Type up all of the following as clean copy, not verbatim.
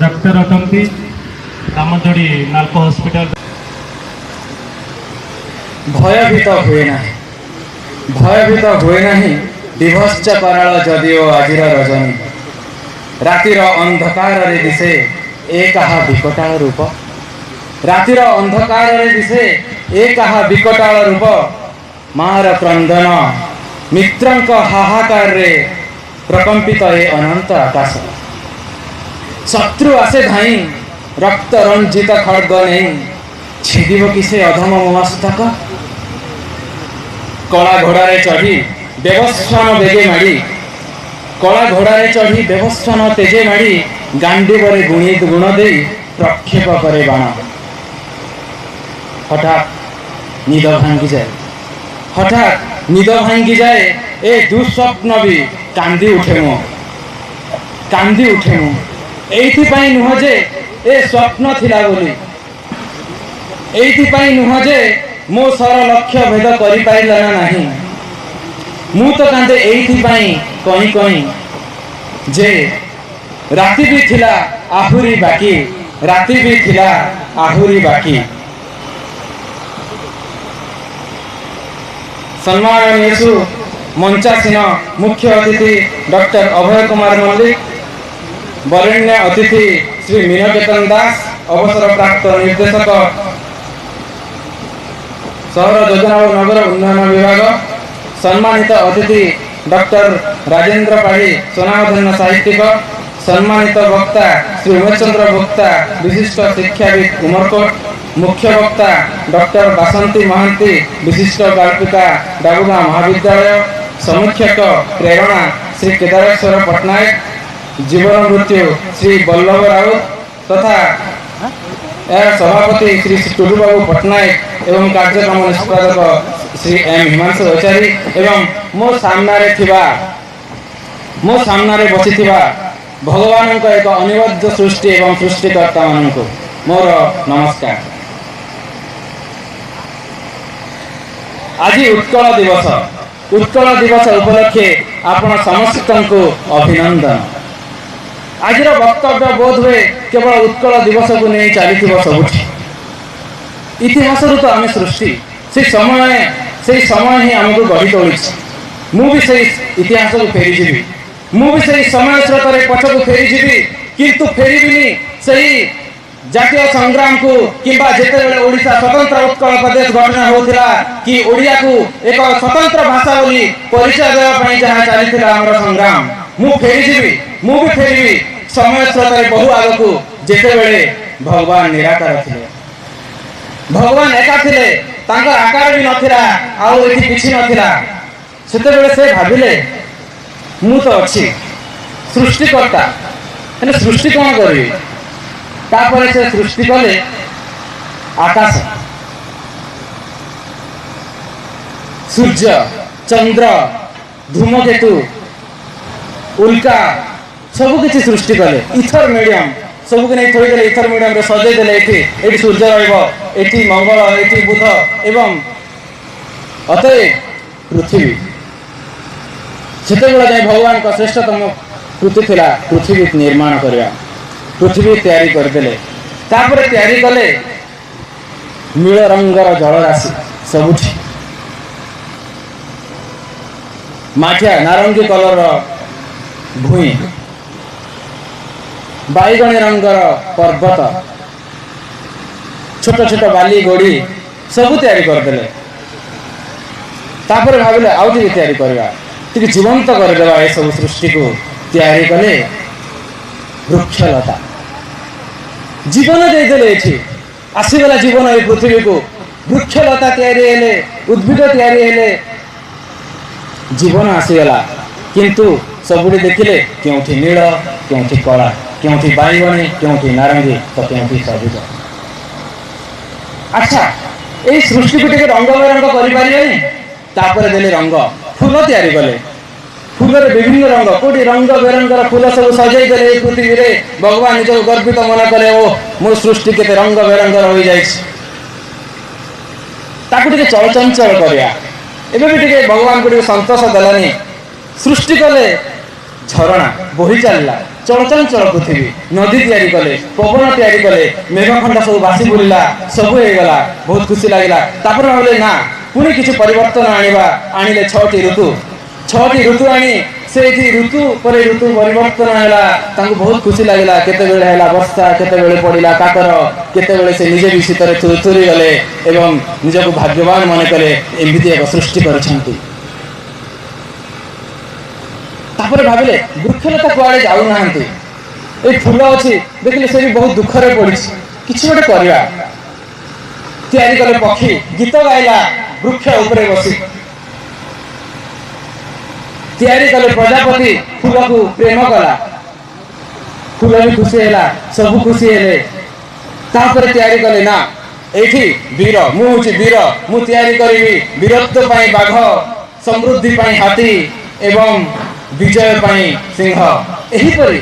ଡାକ୍ତର ଅଟନ୍ତି ଦାମନଯୋଡ଼ି ନାଲକୋ ହସ୍ପିଟାଲ। ଭୟଭୀତ ହୁଏ ନାହିଁ, ଭୟଭୀତ ହୁଏ ନାହିଁ ବିଭତ୍ସ କରାଳ ଯଦିଓ ଆଜିର ରଜନୀ। ରାତିର ଅନ୍ଧକାରରେ ଦିଶେ ଏ କାହା ବିକଟାଳ ରୂପ, ରାତିର ଅନ୍ଧକାରରେ ଦିଶେ ଏ କାହା ବିକଟାଳ ରୂପ। ମାର କ୍ରନ୍ଦନ, ମିତ୍ରଙ୍କ ହାହାକାରରେ ପ୍ରକମ୍ପିତ ଏ ଅନନ୍ତ ଆକାଶ। ଶତ୍ରୁ ଆସେ ଧାଇଁ ରକ୍ତ ରଞ୍ଜିତ ଖଡ଼ଗ ନେଇ, ଛିଦିବ କି ସେ ଅଧମ ମସ୍ତକ? କଳା ଘୋଡ଼ାରେ ଚଢ଼ି ବ୍ୟବସ୍ୱାନ ବେଗେ ମାଡ଼ି, କଳା ଘୋଡ଼ାରେ ଚଢ଼ି ବ୍ୟବସ୍ୱାନ ତେଜେ ମାଡ଼ି, ଗାଣ୍ଡିବରେ ଗୁଣି ଗୁଣ ଦେଇ ପ୍ରକ୍ଷେପ କରେ ବାଣ। ହଠାତ୍ ନିଦ ଭାଙ୍ଗିଯାଏ, ହଠାତ୍ ନିଦ ଭାଙ୍ଗିଯାଏ, ଏ ଦୁଃସ୍ୱପ୍ନ ବି କାନ୍ଦି ଉଠେ ମୁଁ, କାନ୍ଦି ଉଠେ ମୁଁ। ଏଇଥିପାଇଁ ନୁହଁ ଯେ ଏ ସ୍ୱପ୍ନ ଥିଲା ବୋଲି, ଏଇଥିପାଇଁ ନୁହଁ ଯେ ମୋ ସର ଲକ୍ଷ୍ୟ ଭେଦ କରିପାରିଲା ନା ନାହିଁ। ମୁଁ ତ କାନ୍ଦେ ଏଇଥିପାଇଁ କଇଁ କଇଁ ଯେ ରାତି ବି ଥିଲା ଆହୁରି ବାକି, ରାତି ବି ଥିଲା ଆହୁରି ବାକି। ସମ୍ମାନନୀୟସୁ ମଞ୍ଚାସୀନ ମୁଖ୍ୟ ଅତିଥି ଡକ୍ଟର ଅଭୟ କୁମାର ମଲ୍ଲିକ, ବରେଣ୍ୟ ଅତିଥି ଶ୍ରୀ ମୀନକେତନ ଦାସ, ଅବସରପ୍ରାପ୍ତ ନିର୍ଦ୍ଦେଶକ ସହର ଯୋଜନା ଓ ନଗର ଉନ୍ନୟନ ବିଭାଗ, ସମ୍ମାନିତ ଅତିଥି ଡକ୍ଟର ରାଜେନ୍ଦ୍ର ପାଢ଼ୀ, ସ୍ୱନାମଧନ୍ୟ ସାହିତ୍ୟିକ, ସମ୍ମାନିତ ବକ୍ତା ଶ୍ରୀ ଉମେଶ ଚନ୍ଦ୍ର ଭୋକ୍ତା, ବିଶିଷ୍ଟ ଶିକ୍ଷାବିତ୍ ଉମରକୋଟ, ମୁଖ୍ୟ ବକ୍ତା ଡକ୍ଟର ବାସନ୍ତୀ ମହାନ୍ତି, ବିଶିଷ୍ଟ ଗାଳ୍ପିକା ଡାବୁଗାଁ ମହାବିଦ୍ୟାଳୟ, ସମୀକ୍ଷକ ପ୍ରେରଣା ଶ୍ରୀ କେଦାରେଶ୍ୱର ପଟ୍ଟନାୟକ, ଜୀବନ ମୃତ୍ୟୁ ଶ୍ରୀ ବଲ୍ଲଭ ରାଉତ ତଥା ଏହାର ସଭାପତି ଶ୍ରୀ ଟୁଡୁବାବୁ ପଟ୍ଟନାୟକ ଏବଂ କାର୍ଯ୍ୟକ୍ରମ ନିଷ୍ପାଦକ ଶ୍ରୀ ଏମ୍ ହିମାଂଶୁ ଆଚାରୀ ଏବଂ ମୋ ସାମ୍ନାରେ ଥିବା, ମୋ ସାମ୍ନାରେ ବସିଥିବା ଭଗବାନଙ୍କ ଏକ ଅନିବାର୍ଯ୍ୟ ସୃଷ୍ଟି ଏବଂ ସୃଷ୍ଟିକର୍ତ୍ତାମାନଙ୍କୁ ମୋର ନମସ୍କାର। ଆଜି ଉତ୍କଳ ଦିବସ। ଉତ୍କଳ ଦିବସ ଉପଲକ୍ଷେ ଆପଣ ସମସ୍ତଙ୍କୁ ଅଭିନନ୍ଦନ। ଆଜିର ବକ୍ତବ୍ୟ ବୋଧ ହୁଏ କେବଳ ଉତ୍କଳ ଦିବସକୁ ନେଇ ଚାଲିଥିବ ସବୁଠି। ଇତିହାସରୁ ତ ଆମେ ସୃଷ୍ଟି, ସେଇ ସମୟ ହିଁ ଆମକୁ ଗଢ଼ି ତୋଳିଛି। ମୁଁ ବି ସେଇ ଇତିହାସକୁ ଫେରିଯିବି, ମୁଁ ବି ସେଇ ସମୟ ସ୍ରୋତରେ ପଛକୁ ଫେରିଯିବି, କିନ୍ତୁ ଫେରିବିନି ସେଇ ଜାତୀୟ ସଂଗ୍ରାମକୁ କିମ୍ବା ଯେତେବେଳେ ଓଡ଼ିଶା ସ୍ୱତନ୍ତ୍ର ଉତ୍କଳ ପ୍ରଦେଶ ଗଠନ ହେଉଥିଲା କି ଓଡ଼ିଆକୁ ଏକ ସ୍ୱତନ୍ତ୍ର ଭାଷା ବୋଲି ପରିଚୟ ଦେବା ପାଇଁ ଯାହା ଚାଲିଥିଲା ଆମର ସଂଗ୍ରାମ। ମୁଁ ଫେରିଯିବି, ମୁଁ ବି ଫେରିବି ସମୟ ସ୍ରୋତରେ ବହୁ ଆଗକୁ, ଯେତେବେଳେ ଭଗବାନ ନିରାକାର ଥିଲେ, ଭଗବାନ ଏକା ଥିଲେ, ତାଙ୍କର ଆକାର ବି ନଥିଲା, ଆଉ ଏଠି କିଛି ନଥିଲା। ସେତେବେଳେ ସେ ଭାବିଲେ ମୁଁ ତ ଅଛି ସୃଷ୍ଟିକର୍ତ୍ତା, ହେଲେ ସୃଷ୍ଟି କଣ କରିବି? ତାପରେ ସେ ସୃଷ୍ଟି କଲେ ଆକାଶ, ସୂର୍ଯ୍ୟ, ଚନ୍ଦ୍ର, ଧୂମକେତୁ, ଉଲ୍କା, ସବୁ କିଛି ସୃଷ୍ଟି କଲେ। ଇଥର ମିଡିୟମ ସବୁକୁ ନେଇ ଥୋଇଦେଲେ, ଇଥର ମିଡିୟମରେ ସଜେଇ ଦେଲେ। ଏଠି ଏଠି ସୂର୍ଯ୍ୟ ରହିବ, ଏଠି ମଙ୍ଗଳ, ଏଠି ବୁଧ ଏବଂ ଅତଏବ ପୃଥିବୀ। ସେତେବେଳେ ଯାଇ ଭଗବାନଙ୍କ ଶ୍ରେଷ୍ଠତମ କୃତି ଥିଲା ପୃଥିବୀ ନିର୍ମାଣ କରିବା। ପୃଥିବୀ ତିଆରି କରିଦେଲେ। ତାପରେ ତିଆରି କଲେ ନୀଳ ରଙ୍ଗର ଜଳରାଶି ସବୁଠି, ମାଠିଆ ନାରଙ୍ଗୀ କଲରର ଭୂଇଁ, ବାଇଗଣୀ ରଙ୍ଗର ପର୍ବତ, ଛୋଟ ଛୋଟ ବାଲି ଗୋଡ଼ି ସବୁ ତିଆରି କରିଦେଲେ। ତାପରେ ଭାବିଲେ ଆଉ ଟିକେ ତିଆରି କରିବା, ଟିକେ ଜୀବନ୍ତ କରିଦେବା ଏସବୁ ସୃଷ୍ଟିକୁ। ତିଆରି କଲେ ବୃକ୍ଷଲତା, ଜୀବନ ଦେଇଦେଲେ। ଏଠି ଆସିଗଲା ଜୀବନ ଏଇ ପୃଥିବୀକୁ। ବୃକ୍ଷଲତା ତିଆରି ହେଲେ, ଉଦ୍ଭିଦ ତିଆରି ହେଲେ, ଜୀବନ ଆସିଗଲା। କିନ୍ତୁ ସବୁଠି ଦେଖିଲେ କେଉଁଠି ନୀଳ, କେଉଁଠି କଳା, କେଉଁଠି ବାଇଗଣୀ, କେଉଁଠି ନାରଙ୍ଗୀ ତ କେଉଁଠି ସବୁଜ। ଆଚ୍ଛା, ଏଇ ସୃଷ୍ଟିକୁ ଟିକେ ରଙ୍ଗ ବେରଙ୍ଗ କରିପାରିବେନି? ତାପରେ ଦେଲେ ରଙ୍ଗ, ଫୁଲ ତିଆରି କଲେ। ଫୁଲରେ ବିଭିନ୍ନ ରଙ୍ଗ, କୋଉଠି ରଙ୍ଗ ବେରଙ୍ଗର ଫୁଲ ସବୁ ସଜେଇ ଦେଲେ ଏଇ ପୃଥିବୀରେ। ଭଗବାନ ନିଜକୁ ଗର୍ବିତ ମନେ କଲେ, ଓ ମୋ ସୃଷ୍ଟି କେତେ ରଙ୍ଗ ବେରଙ୍ଗର ହୋଇଯାଇଛି। ତାକୁ ଟିକେ ଚଳଚଞ୍ଚଳ କରିବା। ଏବେ ବି ଟିକେ ଭଗବାନଙ୍କୁ ଟିକେ ସନ୍ତୋଷ ଦେଲାନି। ସୃଷ୍ଟି କଲେ ଝରଣା ବୋହି ଚାଲିଲା, ଚଳଚଞ୍ଚଳ ପୃଥିବୀ। ନଦୀ ତିଆରି କଲେ, ପବନ ତିଆରି କଲେ, ମେଘଖଣ୍ଡ ସବୁ ବାସି ବୁଲିଲା, ସବୁ ହେଇଗଲା, ବହୁତ ଖୁସି ଲାଗିଲା। ତାପରେ ଭାବିଲେ ନା ପୁଣି କିଛି ପରିବର୍ତ୍ତନ ଆଣିବା। ଆଣିଲେ 6ଟି ଋତୁ। 6ଟି ଋତୁ ଆଣି ସେଇଠି ଋତୁ ପରେ ଋତୁ ପରିବର୍ତ୍ତନ ହେଲା। ତାଙ୍କୁ ବହୁତ ଖୁସି ଲାଗିଲା। କେତେବେଳେ ହେଲା ବର୍ଷା, କେତେବେଳେ ପଡ଼ିଲା କାକର, କେତେବେଳେ ସେ ନିଜେ ବି ଶୀତରେ ଥୁରି ଗଲେ ଏବଂ ନିଜକୁ ଭାଗ୍ୟବାନ ମନେ କଲେ, ଏମିତି ଏକ ସୃଷ୍ଟି କରିଛନ୍ତି। ତାପରେ ଭାବିଲେ ବୃକ୍ଷଲତା କୁଆଡ଼େ ଯାଉନାହାନ୍ତି, ଏଇ ଫୁଲ ଅଛି, ଦେଖିଲେ ସେ ବି ବହୁତ ଦୁଃଖରେ ପଡ଼ିଛି, କିଛି ଗୋଟେ କରିବା। ତିଆରି କଲେ ପକ୍ଷୀ, ଗୀତ ଗାଇଲା ବୃକ୍ଷ ଉପରେ ବସି। ତିଆରି କଲେ ପ୍ରଜାପତି, ଫୁଲକୁ ପ୍ରେମ କଲା, ଫୁଲ ବି ଖୁସି ହେଲା, ସବୁ ଖୁସି ହେଲେ। ତାପରେ ତିଆରି କଲେ ନା ଏଇଠି ବୀର, ମୁଁ ହଉଛି ବୀର, ମୁଁ ତିଆରି କରିବି ବୀରତ୍ୱ ପାଇଁ ବାଘ, ସମୃଦ୍ଧି ପାଇଁ ହାତୀ ଏବଂ ବିଜୟ ପାଇଁ ସିଂହ। ଏହିପରି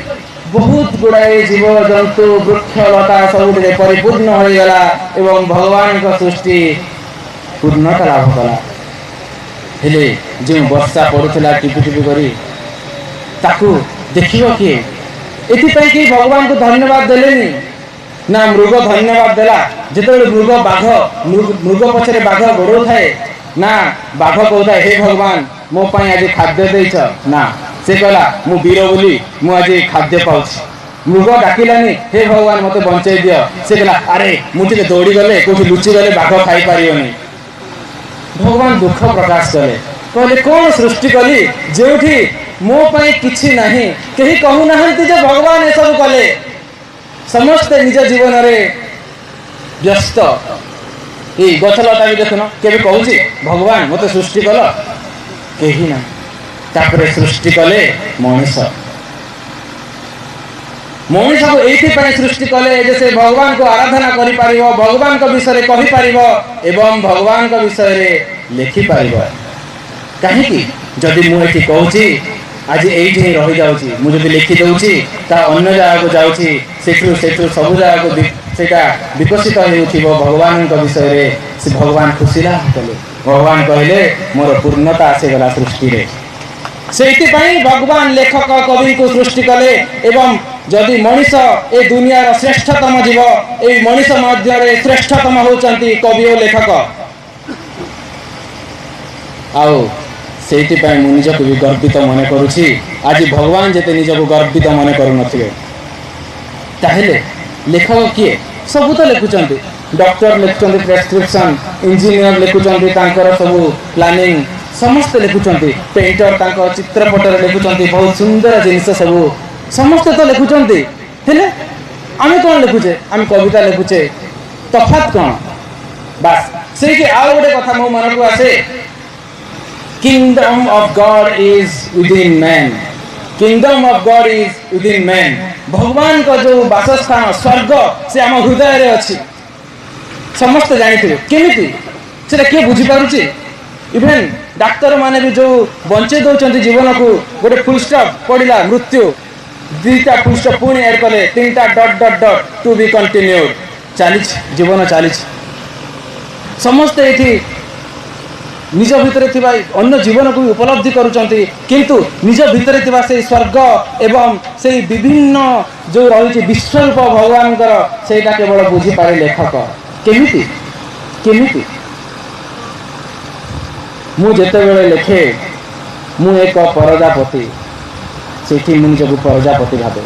ବହୁତ ଗୁଡ଼ାଏ ଜୀବଜନ୍ତୁ, ବୃକ୍ଷଲତା ସବୁଥିରେ ପରିପୂର୍ଣ୍ଣ ହୋଇଗଲା ଏବଂ ଭଗବାନଙ୍କ ସୃଷ୍ଟି ପୂର୍ଣ୍ଣତା ଲାଭ କଲା। ହେଲେ ଯେଉଁ ବର୍ଷା ପଡ଼ୁଥିଲା ଟିପି ଟିପି କରି, ତାକୁ ଦେଖିବ କିଏ? ଏଥିପାଇଁ କି ଭଗବାନଙ୍କୁ ଧନ୍ୟବାଦ ଦେଲେନି ନା ମୃଗ ଧନ୍ୟବାଦ ଦେଲା। ଯେତେବେଳେ ମୃଗ ବାଘ, ମୃଗ ପଛରେ ବାଘ ଗୋଡ଼ଉଥାଏ ନା, ବାଘ କହୁଥାଏ ହେ ଭଗବାନ ମୋ ପାଇଁ ଆଜି ଖାଦ୍ୟ ଦେଇଛ ନା, ସେ କହିଲା ମୁଁ ବୀର ବୋଲି ମୁଁ ଆଜି ଖାଦ୍ୟ ପାଉଛି। ମୃଗ ଡାକିଲାନି ହେ ଭଗବାନ ମତେ ବଞ୍ଚେଇ ଦିଅ, ସେ କହିଲା ଆରେ ମୁଁ ଟିକେ ଦୌଡ଼ିଗଲେ କୋଉଠି ଲୁଚିଗଲେ ବାଘ ଖାଇପାରିବନି। ଭଗବାନ ଦୁଃଖ ପ୍ରକାଶ କଲେ, କହିଲେ କଣ ସୃଷ୍ଟି କଲି ଯେଉଁଠି ମୋ ପାଇଁ କିଛି ନାହିଁ, କେହି କହୁନାହାନ୍ତି ଯେ ଭଗବାନ ଏସବୁ କଲେ। ସମସ୍ତେ ନିଜ ଜୀବନରେ ବ୍ୟସ୍ତ। ଏଇ ଗଛଲତା ବି ଦେଖୁନ କେବେ କହୁଛି ଭଗବାନ ମତେ ସୃଷ୍ଟି କଲ? କେହି ନାହିଁ। ତାପରେ ସୃଷ୍ଟି କଲେ ମଣିଷ। ମଣିଷକୁ ଏଇଥିପାଇଁ ସୃଷ୍ଟି କଲେ ଯେ ସେ ଭଗବାନଙ୍କୁ ଆରାଧନା କରିପାରିବ, ଭଗବାନଙ୍କ ବିଷୟରେ କହିପାରିବ ଏବଂ ଭଗବାନଙ୍କ ବିଷୟରେ ଲେଖିପାରିବ। କାହିଁକି? ଯଦି ମୁଁ ଏଠି କହୁଛି ଆଜି ଏଇଠି ହିଁ ରହିଯାଉଛି, ମୁଁ ଯଦି ଲେଖିଦେଉଛି ତା ଅନ୍ୟ ଜାଗାକୁ ଯାଉଛି, ସେଠୁ ସେଠୁ ସବୁ ଜାଗାକୁ ସେଇଟା ବିକଶିତ ହେଉଥିବ ଭଗବାନଙ୍କ ବିଷୟରେ। ସେ ଭଗବାନ ଖୁସି ଲାଭ କଲେ। ଭଗବାନ କହିଲେ ମୋର ପୂର୍ଣ୍ଣତା ଆସିଗଲା ସୃଷ୍ଟିରେ। ସେଇଥିପାଇଁ ଭଗବାନ ଲେଖକ କବିଙ୍କୁ ସୃଷ୍ଟି କଲେ। ଏବଂ ଯଦି ମଣିଷ ଏ ଦୁନିଆର ଶ୍ରେଷ୍ଠତମ ଜୀବ, ଏଇ ମଣିଷ ମଧ୍ୟରେ ଶ୍ରେଷ୍ଠତମ ହେଉଛନ୍ତି କବି ଓ ଲେଖକ। ଆଉ ସେଇଥିପାଇଁ ମୁଁ ନିଜକୁ ବି ଗର୍ବିତ ମନେ କରୁଛି। ଆଜି ଭଗବାନ ଯେତେ ନିଜକୁ ଗର୍ବିତ ମନେ କରୁନଥିବେ। ତାହେଲେ ଲେଖକ କିଏ? ସବୁ ତ ଲେଖୁଛନ୍ତି। ଡକ୍ଟର ଲେଖୁଛନ୍ତି ପ୍ରେସକ୍ରିପସନ୍, ଇଞ୍ଜିନିୟର ଲେଖୁଛନ୍ତି ତାଙ୍କର ସବୁ ପ୍ଲାନିଂ, ସମସ୍ତେ ଲେଖୁଛନ୍ତି। ପେଣ୍ଟର ତାଙ୍କ ଚିତ୍ରପଟରେ ଲେଖୁଛନ୍ତି ବହୁତ ସୁନ୍ଦର ଜିନିଷ ସବୁ, ସମସ୍ତେ ତ ଲେଖୁଛନ୍ତି। ହେଲେ ଆମେ କ'ଣ ଲେଖୁଛେ? ଆମେ କବିତା ଲେଖୁଛେ। ତଫାତ୍ କ'ଣ? ବାସ୍ ସେଇଠି ଆଉ ଗୋଟେ କଥା ମୋ ମନକୁ ଆସେ, Kingdom of God is within man. Kingdom of God is within man. ଭଗବାନଙ୍କ ଯୋଉ ବାସସ୍ଥାନ ସ୍ୱର୍ଗ, ସେ ଆମ ହୃଦୟରେ ଅଛି। ସମସ୍ତେ ଜାଣିଥିବେ। କେମିତି ସେଟା କିଏ ବୁଝିପାରୁଛି? ଇଭେନ୍ ଡାକ୍ତରମାନେ ବି ଯୋଉ ବଞ୍ଚେଇ ଦଉଛନ୍ତି ଜୀବନକୁ, ଗୋଟେ ଫୁଲ୍ ଷ୍ଟପ୍ ପଡ଼ିଲା ମୃତ୍ୟୁ, 2ଟା ଫୁଲ୍ ଷ୍ଟପ୍ ପୁଣି ଆଡ୍ କଲେ 3ଟା dot dot dot to be continued. ଚାଲିଛି ଜୀବନ, ଚାଲିଛି। ସମସ୍ତେ ଏଇଠି ନିଜ ଭିତରେ ଥିବା ଅନ୍ୟ ଜୀବନକୁ ବି ଉପଲବ୍ଧି କରୁଛନ୍ତି, କିନ୍ତୁ ନିଜ ଭିତରେ ଥିବା ସେଇ ସ୍ୱର୍ଗ ଏବଂ ସେଇ ବିଭିନ୍ନ ଯୋଉ ରହିଛି ବିଶ୍ୱରୂପ ଭଗବାନଙ୍କର, ସେଇଟା କେବଳ ବୁଝିପାରେ ଲେଖକ। କେମିତି? କେମିତି? ମୁଁ ଯେତେବେଳେ ଲେଖେ ମୁଁ ଏକ ପ୍ରଜାପତି, ସେଇଠି ମୁଁ ନିଜକୁ ପ୍ରଜାପତି ଭାବେ।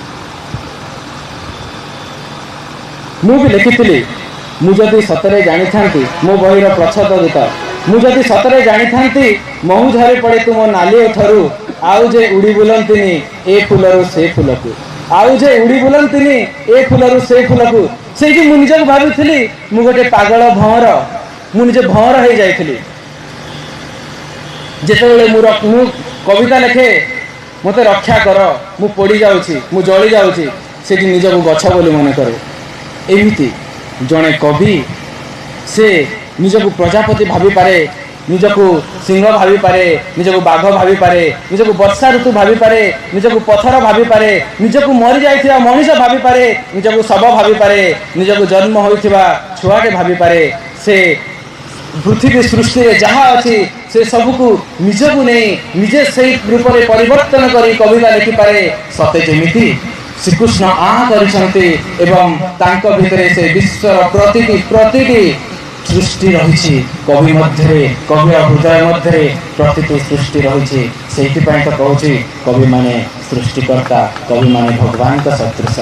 ମୁଁ ବି ଲେଖିଥିଲି, ମୁଁ ଯଦି ସତରେ ଜାଣିଥାନ୍ତି, ମୋ ବହିର ପ୍ରଚ୍ଛଦ ଗୀତ, ମୁଁ ଯଦି ସତରେ ଜାଣିଥାନ୍ତି ମହୁ ଝରି ପଡ଼େ ତୁମ ନାଲି ଓଠରୁ, ଆଉ ଯେ ଉଡ଼ି ବୁଲନ୍ତିନି ଏ ଫୁଲରୁ ସେ ଫୁଲକୁ, ଆଉ ଯେ ଉଡ଼ି ବୁଲନ୍ତିନି ଏ ଫୁଲରୁ ସେ ଫୁଲକୁ। ସେଇଠି ମୁଁ ନିଜକୁ ଭାବିଥିଲି ମୁଁ ଗୋଟେ ପାଗଳ ଭଅଁର, ମୁଁ ନିଜେ ଭଅଁର ହେଇଯାଇଥିଲି। ଯେତେବେଳେ ମୁଁ କବିତା ଲେଖେ, ମୋତେ ରକ୍ଷା କର, ମୁଁ ପୋଡ଼ି ଯାଉଛି, ମୁଁ ଜଳି ଯାଉଛି, ସେଠି ନିଜକୁ ଗଛ ବୋଲି ମନେ କରେ। ଏମିତି ଜଣେ କବି ସେ ନିଜକୁ ପ୍ରଜାପତି ଭାବିପାରେ, ନିଜକୁ ସିଂହ ଭାବିପାରେ, ନିଜକୁ ବାଘ ଭାବିପାରେ, ନିଜକୁ ବର୍ଷା ଋତୁ ଭାବିପାରେ, ନିଜକୁ ପଥର ଭାବିପାରେ, ନିଜକୁ ମରିଯାଇଥିବା ମଣିଷ ଭାବିପାରେ, ନିଜକୁ ଶବ ଭାବିପାରେ, ନିଜକୁ ଜନ୍ମ ହୋଇଥିବା ଛୁଆଟେ ଭାବିପାରେ। ସେ ପୃଥିବୀ ସୃଷ୍ଟିରେ ଯାହା ଅଛି ସେ ସବୁକୁ ନିଜକୁ ନେଇ ନିଜେ ସେଇ ରୂପରେ ପରିବର୍ତ୍ତନ କରି କବିତା ଲେଖିପାରେ। ସତେ ଯେମିତି ଶ୍ରୀକୃଷ୍ଣ ଆ କରିଛନ୍ତି ଏବଂ ତାଙ୍କ ଭିତରେ ସେ ବିଶ୍ୱର ପ୍ରତିଟି ପ୍ରତିଟି ସୃଷ୍ଟି ରହିଛି। କବି ମଧ୍ୟରେ, କବିର ହୃଦୟ ମଧ୍ୟରେ ପ୍ରତିଟି ସୃଷ୍ଟି ରହିଛି। ସେଇଥିପାଇଁ ତ କହୁଛି କବିମାନେ ସୃଷ୍ଟିକର୍ତ୍ତା, କବିମାନେ ଭଗବାନଙ୍କ ସଦୃଶ।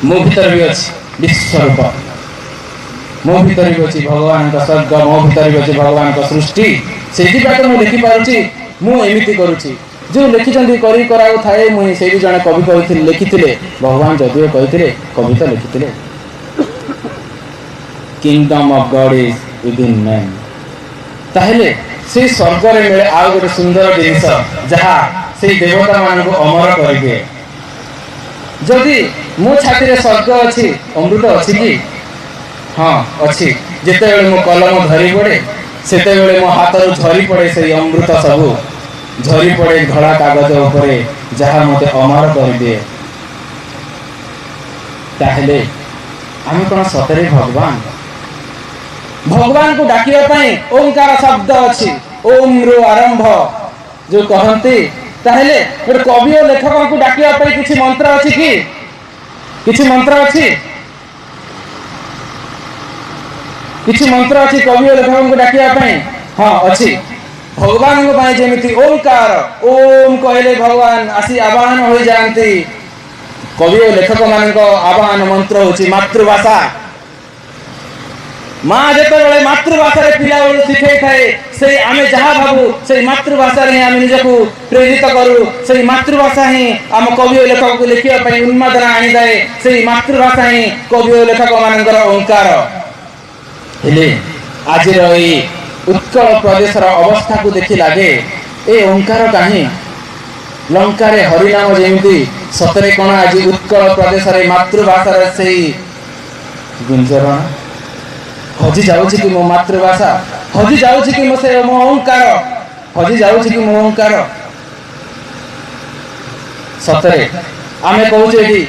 ମୋ ଭିତରେ ବି ଅଛି ବିଶ୍ୱରୂପ, ମୋ ଭିତରେ ବି ଅଛି ଭଗବାନଙ୍କ ସ୍ୱର୍ଗ, ମୋ ଭିତରେ ବି ଅଛି ଭଗବାନଙ୍କ ସୃଷ୍ଟି। ସେଇଥିପାଇଁ ତ ମୁଁ ଲେଖିପାରୁଛି, ମୁଁ ଏମିତି କରୁଛି। ଯେଉଁ ଲେଖିଛନ୍ତି କରି କରାଉ ଥାଏ ମୁହିଁ, ସେ ବି ଜଣେ କବି କହିଥିଲେ, ଲେଖିଥିଲେ। ଭଗବାନ ଯଦିଓ କହିଥିଲେ, କବି ତ ଲେଖିଥିଲେ। Kingdom of God is within man. ତାହେଲେ ସେଇ ସ୍ୱର୍ଗରେ ମିଳେ ଆଉ ଗୋଟେ ସୁନ୍ଦର ଜିନିଷ, ଯାହା ସେଇ ଦେବତାମାନଙ୍କୁ ଅମର କରିଦିଏ। ଯଦି ମୋ ଛାତିରେ ସ୍ୱର୍ଗ ଅଛି, ଅମୃତ ଅଛି କି? ହଁ, ଅଛି। ଯେତେବେଳେ ମୁଁ କଲମ ଧରି ପଡ଼େ, ସେତେବେଳେ ମୋ ହାତରୁ ଝରି ପଡ଼େ ସେଇ ଅମୃତ ସବୁ, ଝରି ପଡ଼େ ଧଳା କାଗଜ ଉପରେ, ଯାହା ମୋତେ ଅମର କରିଦିଏ। ତାହେଲେ ଆମେ କଣ ସତରେ ଭଗବାନ? ଭଗବାନଙ୍କୁ ଡାକିବା ପାଇଁ ଓଙ୍କାର ଶବ୍ଦ ଅଛି, ଓମ୍ ରୁ ଆରମ୍ଭ ଯୋଉ କହନ୍ତି। ତାହେଲେ ଗୋଟେ କବି ଓ ଲେଖକଙ୍କୁ ଡାକିବା ପାଇଁ କିଛି ମନ୍ତ୍ର ଅଛି କି? କିଛି ମନ୍ତ୍ର ଅଛି? କିଛି ମନ୍ତ୍ର ଅଛି କବି ଓ ଲେଖକଙ୍କୁ ଡାକିବା ପାଇଁ? ହଁ, ଅଛି। ଭଗବାନଙ୍କ ପାଇଁ ଯେମିତି ଓଙ୍କାର, ଓମ୍ କହିଲେ ଭଗବାନ ଆସି ଆବାହନ ହୋଇଯାଆନ୍ତି, କବି ଓ ଲେଖକମାନଙ୍କ ଆବାହନ ମନ୍ତ୍ର ହଉଛି ମାତୃଭାଷା। ମା ଯେତେବେଳେ ମାତୃଭାଷାରେ ପିଲାବେଳୁ ଶିଖେଇଥାଏ, ସେଇ ଆମେ ଯାହା ଭାବୁ ସେଇ ମାତୃଭାଷାରେ ହିଁ ଆମେ ନିଜକୁ ପ୍ରେରିତ କରୁ। ସେଇ ମାତୃଭାଷା ହିଁ ଆମ କବି ଓ ଲେଖକକୁ ଲେଖିବା ପାଇଁ ଉନ୍ମାଦନା ଆଣିଥାଏ। ସେଇ ମାତୃଭାଷା ହିଁ କବି ଓ ଲେଖକମାନଙ୍କର ଓଙ୍କାର। ହେଲେ ଆଜିର ଏଇ ଉତ୍କଳ ପ୍ରଦେଶର ଅବସ୍ଥାକୁ ଦେଖି ଲାଗେ ଏ ଓଙ୍କାର କାହିଁ? ଲଙ୍କାରେ ହରିନାମ ଯେମିତି, ସତରେ କଣ ଆଜି ଉତ୍କଳ ପ୍ରଦେଶରେ ମାତୃଭାଷାର ସେଇ ଗୁଞ୍ଜରଣ ହଜି ଯାଉଛି କି? ମୋ ମାତୃଭାଷା ହଜି ଯାଉଛି କି? ମୋ ସେ ମୋ ଓଙ୍କାର ହଜି ଯାଉଛି କି? ମୋ ଓଙ୍କାର? ସତରେ ଆମେ କହୁଛେ ଏଠି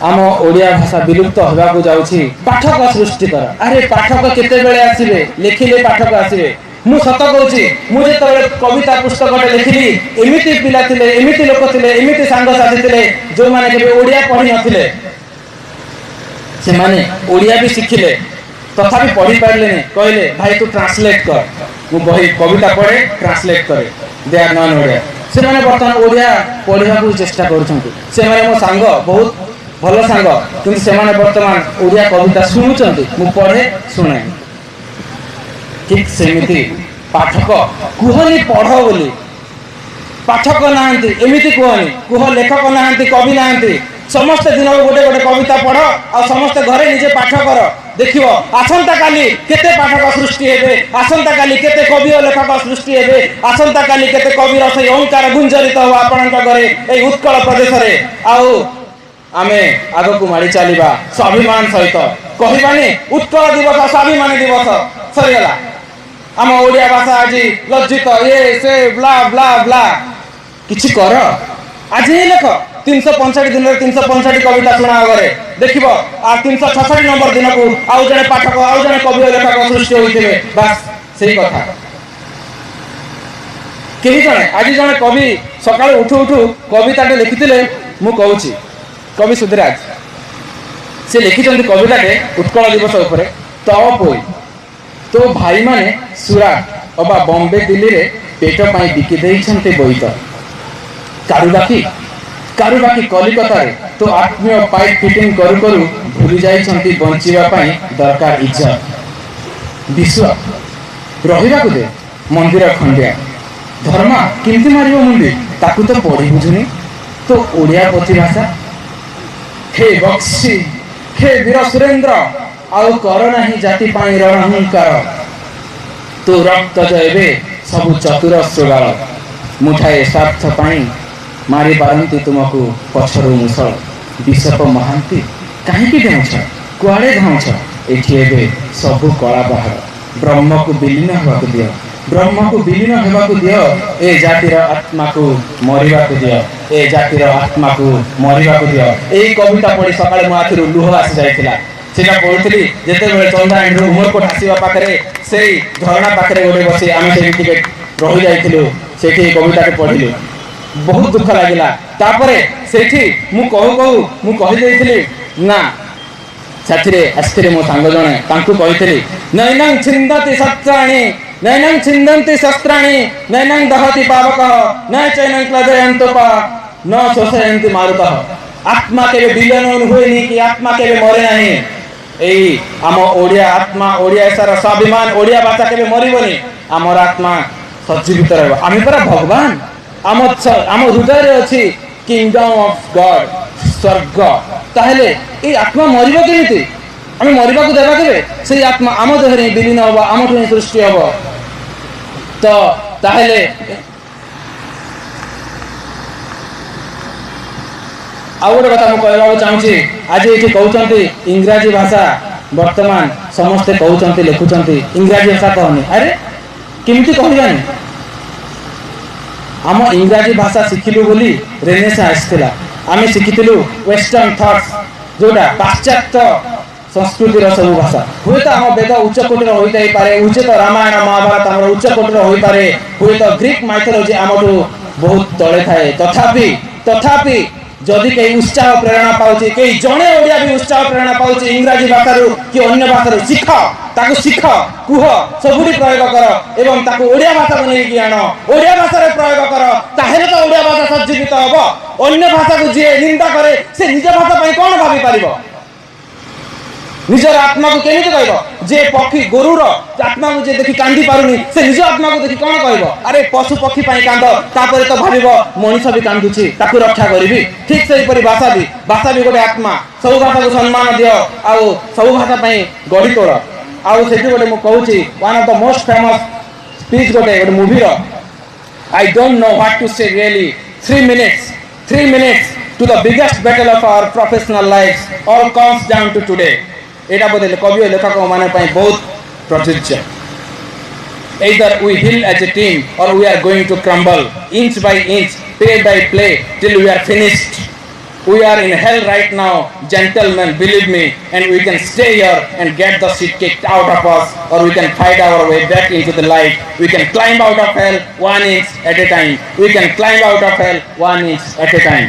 ଆମ ଓଡ଼ିଆ ଭାଷା ବିଲୁପ୍ତ ହେବାକୁ ଯାଉଛି, ପାଠକ ସୃଷ୍ଟି କର। ଆରେ ପାଠକ କେତେବେଳେ ଆସିବେ? ଲେଖିଲେ ପାଠକ ଆସିବେ। ମୁଁ ସତ କହୁଛି, ମୁଁ ଯେତେବେଳେ କବିତା ପୁସ୍ତକଟେ ଲେଖିଲି, ଏମିତି ପିଲା ଥିଲେ, ଏମିତି ଲୋକ ଥିଲେ, ଏମିତି ସାଙ୍ଗସାଥି ଥିଲେ ଯୋଉମାନେ କେବେ ଓଡ଼ିଆ ପଢି ନଥିଲେ। ସେମାନେ ଓଡ଼ିଆ ବି ଶିଖିଲେ, ତଥାପି ପଢି ପାରିଲେନି। କହିଲେ, ଭାଇ ତୁ ଟ୍ରାନ୍ସଲେଟ୍ କର। ମୁଁ ବହି କବିତା ପଢେ, ଟ୍ରାନ୍ସଲେଟ୍ କରେ। They are non Odia. ସେମାନେ ବର୍ତ୍ତମାନ ଓଡ଼ିଆ ପଢିବାକୁ ଚେଷ୍ଟା କରୁଛନ୍ତି। ସେମାନେ ମୋ ସାଙ୍ଗ, ବହୁତ ଭଲ ସାଙ୍ଗ, କିନ୍ତୁ ସେମାନେ ବର୍ତ୍ତମାନ ଓଡ଼ିଆ କବିତା ଶୁଣୁଛନ୍ତି। ମୁଁ ପଢେ, ଶୁଣେ। ଠିକ ସେମିତି ପାଠକ କୁହନି ପଢ ବୋଲି, ପାଠକ ନାହାନ୍ତି ଏମିତି କୁହନି, କୁହ ଲେଖକ ନାହାନ୍ତି, କବି ନାହାନ୍ତି। ସମସ୍ତେ ଦିନକୁ ଗୋଟେ ଗୋଟେ କବିତା ପଢ ଆଉ ସମସ୍ତେ ଘରେ ନିଜେ ପାଠ କର। ଦେଖିବ ଆସନ୍ତାକାଲି କେତେ ପାଠକ ସୃଷ୍ଟି ହେବେ, ଆସନ୍ତାକାଲି କେତେ କବି ଓ ଲେଖକ ସୃଷ୍ଟି ହେବେ, ଆସନ୍ତାକାଲି କେତେ କବିର ସେଇ ଓଙ୍କାର ଗୁଞ୍ଜରିତ ହବ ଆପଣଙ୍କ ଘରେ, ଏଇ ଉତ୍କଳ ପ୍ରଦେଶରେ। ଆଉ ଆମେ ଆଗକୁ ମାଡ଼ି ଚାଲିବା ସ୍ୱାଭିମାନ ସହିତ। କହିବାନି ଉତ୍କଳ ଦିବସ ସ୍ୱାଭିମାନ ଦିବସ, ସରିଗଲା। ଆମ ଓଡ଼ିଆ ଭାଷା ଆଜି ଲଜ୍ଜିତ, ଇଏ ସେ ବ୍ଲା ବ୍ଲା ବ୍ଲା। କିଛି କର, ଆଜି ହିଁ ଲେଖ। 365 ଦିନରେ 365 କବିତା ଶୁଣାଅ ଘରେ, ଦେଖିବ ଆଉ 366 ନମ୍ବର ଦିନକୁ ଆଉ ଜଣେ ପାଠକ, ଆଉ ଜଣେ କବି ଓ ଲେଖକ ସୃଷ୍ଟି ହୋଇଥିବେ। ବାସ୍ ସେଇ କଥା। କେହି ଜଣେ ଆଜି ଜଣେ କବି ସକାଳୁ ଉଠୁ ଉଠୁ କବିତାଟେ ଲେଖିଥିଲେ, ମୁଁ କହୁଛି, କବି ସୁଧିରାଜ, ସେ ଲେଖିଛନ୍ତି କବିତାଟେ ଉତ୍କଳ ଦିବସ ଉପରେ। ତପୋଇ ତୋ ଭାଇମାନେ ସୁରାଟ ଅବା ବମ୍ବେ ଦିଲ୍ଲୀରେ ପେଟ ପାଇଁ ବିକି ଦେଇଛନ୍ତି ବୋଇତ। କାରୁବାକି କଲିକତାରେ ତୋ ଆତ୍ମୀୟ ପାଇପ୍ ଫିଟିଂ କରୁ କରୁ ଭୁଲି ଯାଇଛନ୍ତି ବଞ୍ଚିବା ପାଇଁ ଦରକାର ଇଜ୍ଜତ। ବିଶ୍ୱ ରହିବାକୁ ଦେ ମନ୍ଦିର ଖଣ୍ଡିଆ। ଧର୍ମା କେମିତି ମାରିବ ମୁଣ୍ଡି, ତାକୁ ତ ପଢି ବୁଝୁନି ତୋ ଓଡ଼ିଆ ପୋଥି ଭାଷା। ହେ ବକ୍ସି, ହେ ବୀର ସୁରେନ୍ଦ୍ର, ଆଉ କର ନାହିଁ ଜାତି ପାଇଁ ରଣହୁଙ୍କାର। ତୋ ରକ୍ତ ଏବେ ସବୁ ଚତୁର ଶୃଗାଳ, ମୁଠାଏ ସ୍ୱାର୍ଥ ପାଇଁ ମାରି ପାରନ୍ତି ତୁମକୁ ପଛରୁ ମୁସଳ। ବିଶପ ମହାନ୍ତି କାହିଁକି ଡେଉଁଛ, କୁଆଡ଼େ ଧାଉଁଛ? ଏଠି ଏବେ ସବୁ କଳା ବାହାର। ବ୍ରହ୍ମକୁ ବିଲୀନ ହେବାକୁ ଦିଅ, ବ୍ରହ୍ମକୁ ବିଲୀନ ହେବାକୁ ଦିଅ, ଏ ଜାତିର ଆତ୍ମାକୁ ମରିବାକୁ ଦିଅ, ଏ ଜାତିର ଆତ୍ମାକୁ ମରିବାକୁ ଦିଅ। ଏଇ କବିତା ପଢି ସକାଳେ ମୋ ଆଖିରୁ ଲୁହ ଆସି ଯାଇଥିଲା। ସେଇଟା ପଢୁଥିଲି ଯେତେବେଳେ ଚନ୍ଦାହାଣ୍ଡିରୁ ଉମରକୋଟ ଆସିବା ପାଖରେ ସେଇ ଝରଣା ପାଖରେ ଗୋଟେ ବସି ଆମେ ସେଇଠି ଟିକେ ରହିଯାଇଥିଲୁ, ସେଇଠି ଏଇ କବିତାଟି ପଢିଲୁ। ବହୁତ ଦୁଃଖ ଲାଗିଲା। ତାପରେ ସେଇଠି ମୁଁ କହୁ କହୁ ମୁଁ କହିଦେଇଥିଲି ନା, ସାଥିରେ ଆସିଥିଲେ ମୋ ସାଙ୍ଗ ଜଣେ, ତାଙ୍କୁ କହିଥିଲି ନୈନଂ ଛିନ୍ଦତି ଶସ୍ତ୍ରାଣୀ ନୈନଂ ଛିନ୍ଦନ୍ତି ଶସ୍ତ୍ରାଣୀ ନୈନଂ ଦହତି ପାବକଃ ନ ଚୈନଂ କ୍ଳଦୟନ୍ତୁପ ନ ଶୋଷୟନ୍ତି ମାରୁତଃ। ଆତ୍ମା କେବେ ବିଲୀନ ହୁଏନି କି ଆତ୍ମା କେବେ ମରେ ନାହିଁ। ଏଇ ଆମ ଓଡ଼ିଆ ଆତ୍ମା, ଓଡ଼ିଆ ସାର ସ୍ୱାଭିମାନ, ଓଡ଼ିଆ ଭାଷା କେବେ ମରିବନି। ଆମର ଆତ୍ମା ସଜ୍ଜୀବିତ ରହିବ। ଆମେ ପରା ଭଗବାନ, ଆମ ହୃଦୟରେ ଅଛି କିଙ୍ଗଡମ୍ ଅଫ୍ ଗଡ୍, ସ୍ୱର୍ଗ। ତାହେଲେ ଏଇ ଆତ୍ମା ମରିବ କେମିତି? ଆମେ ମରିବାକୁ ଦେବା କେବେ? ସେଇ ଆତ୍ମା ଆମ ଦେହରେ ହିଁ ବିଲୀନ ହବ, ଆମଠୁ ହିଁ ସୃଷ୍ଟି ହବ। ତ ତାହେଲେ ଆଉ ଗୋଟେ କଥା ମୁଁ କହିବାକୁ ଚାହୁଁଛି। ଆଜି ଏଠି କହୁଛନ୍ତି ଇଂରାଜୀ ଭାଷା, ବର୍ତ୍ତମାନ ସମସ୍ତେ କହୁଛନ୍ତି, ଲେଖୁଛନ୍ତି ଇଂରାଜୀ ଭାଷା କହନି। ଆରେ କେମିତି କହିବାନି? ଆମ ଇଂରାଜୀ ଭାଷା ଶିଖିଲୁ ବୋଲି ରେନେସା ଆସିଥିଲା। ଆମେ ଶିଖିଥିଲୁ ୱେଷ୍ଟର୍ଣ୍ଣ ଥଟ୍ସ, ଯୋଉଟା ପାଶ୍ଚାତ୍ୟ ସଂସ୍କୃତିର ସବୁ ଭାଷା। ହୁଏତ ଆମ ବେଦ ଉଚ୍ଚ କୋଟିର ହୋଇଥାଇପାରେ, ହୁଏତ ରାମାୟଣ ମହାଭାରତ ଆମର ଉଚ୍ଚ କୋଟିର ହୋଇପାରେ, ହୁଏତ ଗ୍ରୀକ ମାଇଥୋଲୋଜି ଆମଠୁ ବହୁତ ତଳେ ଥାଏ। ତଥାପି ଯଦି କେହି ଉତ୍ସାହ ପ୍ରେରଣା ପାଉଛି, କେହି ଜଣେ ଓଡ଼ିଆ ବି ଉତ୍ସାହ ପ୍ରେରଣା ପାଉଛି ଇଂରାଜୀ ଭାଷାରୁ କି ଅନ୍ୟ ଭାଷାରୁ, ଶିଖ, ତାକୁ ଶିଖ, କୁହ, ସବୁଠି ପ୍ରୟୋଗ କର ଏବଂ ତାକୁ ଓଡ଼ିଆ ଭାଷାକୁ ନେଇକି ଆଣ, ଓଡ଼ିଆ ଭାଷାରେ ପ୍ରୟୋଗ କର, ତାହେଲେ ତ ଓଡ଼ିଆ ଭାଷା ସଜ୍ଜୀବିତ ହବ। ଅନ୍ୟ ଭାଷାକୁ ଯିଏ ନିନ୍ଦା କରେ ସେ ନିଜ ଭାଷା ପାଇଁ କଣ ଭାବି ପାରିବ? ନିଜର ଆତ୍ମାକୁ କେମିତି କହିବ? ଯେ ପକ୍ଷୀ ଗୋରୁର ଆତ୍ମାକୁ ଯିଏ ଦେଖି କାନ୍ଦି ପାରୁନି, ସେ ନିଜ ଆତ୍ମାକୁ ଦେଖି କଣ କହିବ? ଆରେ ପଶୁ ପକ୍ଷୀ ପାଇଁ କାନ୍ଦ, ତାପରେ ତ ଭାବିବ ମଣିଷ ବି କାନ୍ଦୁଛି, ତାକୁ ରକ୍ଷା କରିବି। ଠିକ ସେହିପରି ଭାଷା ବି ଗୋଟେ ଆତ୍ମା। ସବୁ ଭାଷାକୁ ସମ୍ମାନ ଦିଅ ଆଉ ସବୁ ଭାଷା ପାଇଁ ଗଢି ତୋଳ। ଆଉ ସେଠି ଗୋଟେ ମୁଁ କହୁଛି, one of the most famous speech ଗୋଟେ ମୁଭିର, I don't know what to say really. 3 minutes, 3 minutes to the biggest battle of our professional lives all comes down to today. ଏଇଟା ବୋଧେ କବି ଓ ଲେଖକମାନଙ୍କ ପାଇଁ ବହୁତ ପ୍ରଯୁଜ୍ୟ। Either we heal as a team or we are going to crumble inch by inch, play by play till we are finished. We are in hell right now, gentlemen, believe me, and we can stay here and get the shit kicked out of us, or we can fight our way back into the light. We can climb out of hell 1 inch at a time. We can climb out of hell 1 inch at a time.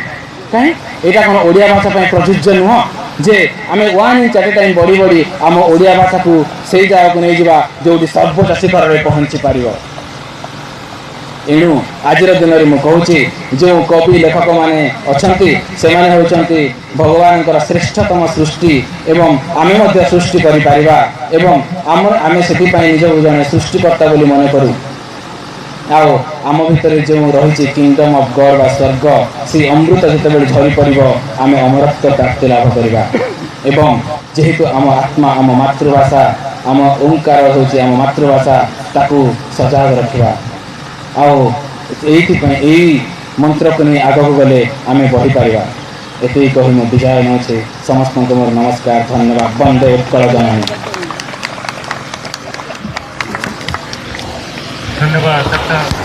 କାହିଁ ଏଇଟା କ'ଣ ଓଡ଼ିଆ ଭାଷା ପାଇଁ ପ୍ରଯୁଜ୍ୟ ନୁହଁ ଯେ ଆମେ 1 inch at a time ବଢ଼ି ବଢ଼ି ଆମ ଓଡ଼ିଆ ଭାଷାକୁ ସେଇ ଜାଗାକୁ ନେଇଯିବା ଯୋଉଠି ସର୍ବୋଚ୍ଚ ଶିଖରରେ ପହଞ୍ଚି ପାରିବ। ଏଣୁ ଆଜିର ଦିନରେ ମୁଁ କହୁଛି, ଯେଉଁ କବି ଲେଖକମାନେ ଅଛନ୍ତି ସେମାନେ ହେଉଛନ୍ତି ଭଗବାନଙ୍କର ଶ୍ରେଷ୍ଠତମ ସୃଷ୍ଟି ଏବଂ ଆମେ ମଧ୍ୟ ସୃଷ୍ଟି କରିପାରିବା ଏବଂ ଆମେ ସେଥିପାଇଁ ନିଜକୁ ଜଣେ ସୃଷ୍ଟିକର୍ତ୍ତା ବୋଲି ମନେ କରୁ। ଆଉ ଆମ ଭିତରେ ଯେଉଁ ରହିଛି କିଙ୍ଗଡମ୍ ଅଫ୍ ଗଡ୍ ବା ସ୍ୱର୍ଗ, ସେଇ ଅମୃତ ଯେତେବେଳେ ଝରି ପଡ଼ିବ ଆମେ ଅମରତ୍ୱ ପ୍ରାପ୍ତି ଲାଭ କରିବା। ଏବଂ ଯେହେତୁ ଆମ ଆତ୍ମା ଆମ ମାତୃଭାଷା, ଆମ ଓଙ୍କାର ହେଉଛି ଆମ ମାତୃଭାଷା, ତାକୁ ସଜାଗ ରଖିବା। ଆଉ ଏଇଥିପାଇଁ ଏଇ ମନ୍ତ୍ରକୁ ନେଇ ଆଗକୁ ଗଲେ ଆମେ ବଢ଼ିପାରିବା। ଏତିକି କହି ମୁଁ ବିଦାୟ ନେଉଛି। ସମସ୍ତଙ୍କୁ ମୋର ନମସ୍କାର, ଧନ୍ୟବାଦ। ବନ୍ଦେ ଉତ୍କଳ ଜନନୀ। ଧନ୍ୟବାଦ ଡକ୍ଟର